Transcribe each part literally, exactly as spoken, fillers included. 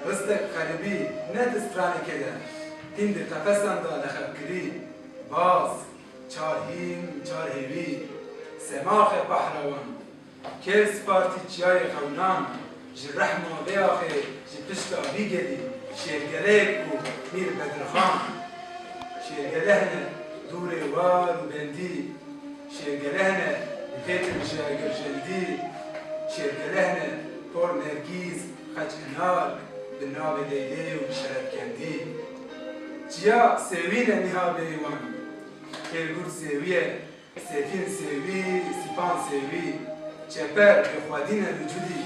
Ristek xeribî ne di stranekê de, hîn di qefesan de lexebkirî. Baz, çar hîn, çar hêvî, semaxê pehrewan. Kêl spartî çiyayê xewnan, ji rehma vê axê, ji pişta vî gelî, şêrgeleyek bû Mîr Bedirxan. Şêrgelehne dûrê war û bendî, şêrgelehne pêtin ji egirjendî, şêrgelehne por nergîz xeç hinar, bi navê Leylê û şerefkendî. Çiya sêwî ne niha bêwan, kêlgurt sêwî ye, Sêfîn sêwî, sîpan sêwî, çeper bi xwedî ne bi cudî,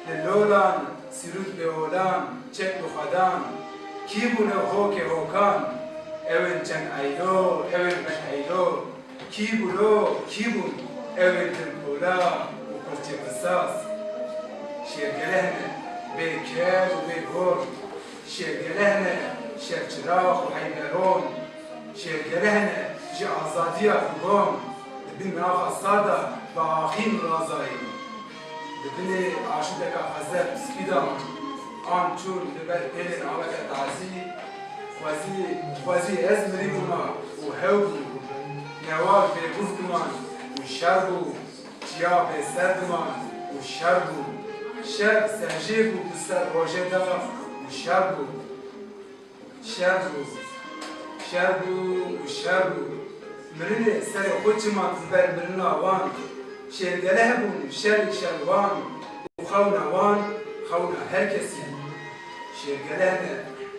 li lolan, sîrût bi olan, çek bi xwedan, kî bûn ew hokê hokan, ew ên çend eylo, ew ên beş eylo, kî bû lo, kî bûn ew ên tilpola û qurçê pisas? Şêrgelehne bê kel û bê gor, Şêrgelehne şevçirax û heyberon, şêrgelehne ji azadiya xwe gon, di bin naxa sar de bi axîn razayî. Di binê aşûteka xezeb spî de an çûn li ber pêlên aweke tazî, xwezî, xwezî ez mirîbûna û hew bû. Newal bêguh diman û şer bû. Çiya bêser diman û şer bû. Şer serjê bû bi ser rojê de û şer bû. Şer bû. Şer bû û şer bû. Mirinê serê xwe çiman ji ber mirina wan. Şêrgeleh bûn şer û şerwan û xewna wan xewna her kesî. Şêrgelehne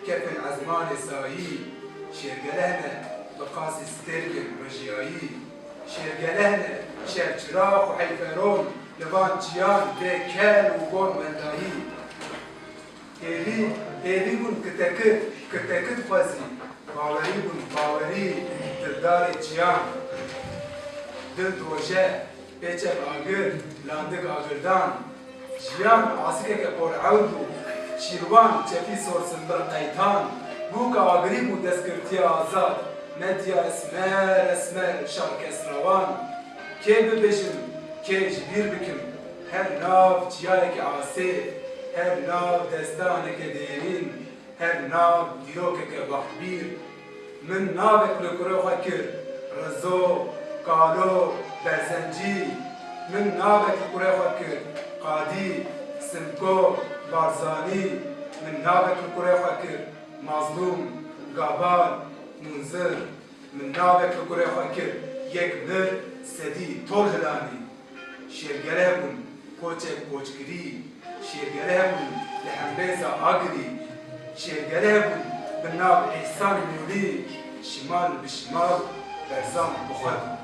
kefên ezmanê sayî. Şêrgelehne bi qasî stêrkên rejiyayî. Şêrgelehne şevçirax û heyferon li van çiyan bê kel û gon wendayî. Hêvî, hêvî bûn kitekit, kitekit xwezî. Bawerî bûn, bawerî, dildarê çiyan. Dil doje, pêçek agir, landik agirdan. Jiyan asikeke por ewr bû. Şîrwan çepî sor simbir qeytan. Bûka agirî bû destgirtiya azad. Mediya esmer esmer şar kesrewan. Kê bibêjim, kê ji bîr bikim? Her nav çiyayeke asê, her nav destaneke dêrîn, her nav dîrokeke baxtbîr. Min navek li kurê xwe kir, Rizo, Kalo, Berzencî. Min navek li kurê xwe kir, Qadî, Simko, Barzanî. Min navek li kurê xwe kir, Mazlûm, Gabar, Munzir. Min navek li kurê xwe kir, yek mir, sedî tol hilanî. Şêrgeleh bûn, koçek koçkirî. Şêrgeleh bûn, li hembêza agirî. Şêrgeleh bûn, bi nav Îhsan Nûrî. Şimal bi şimal, berzan bi xwe bûn.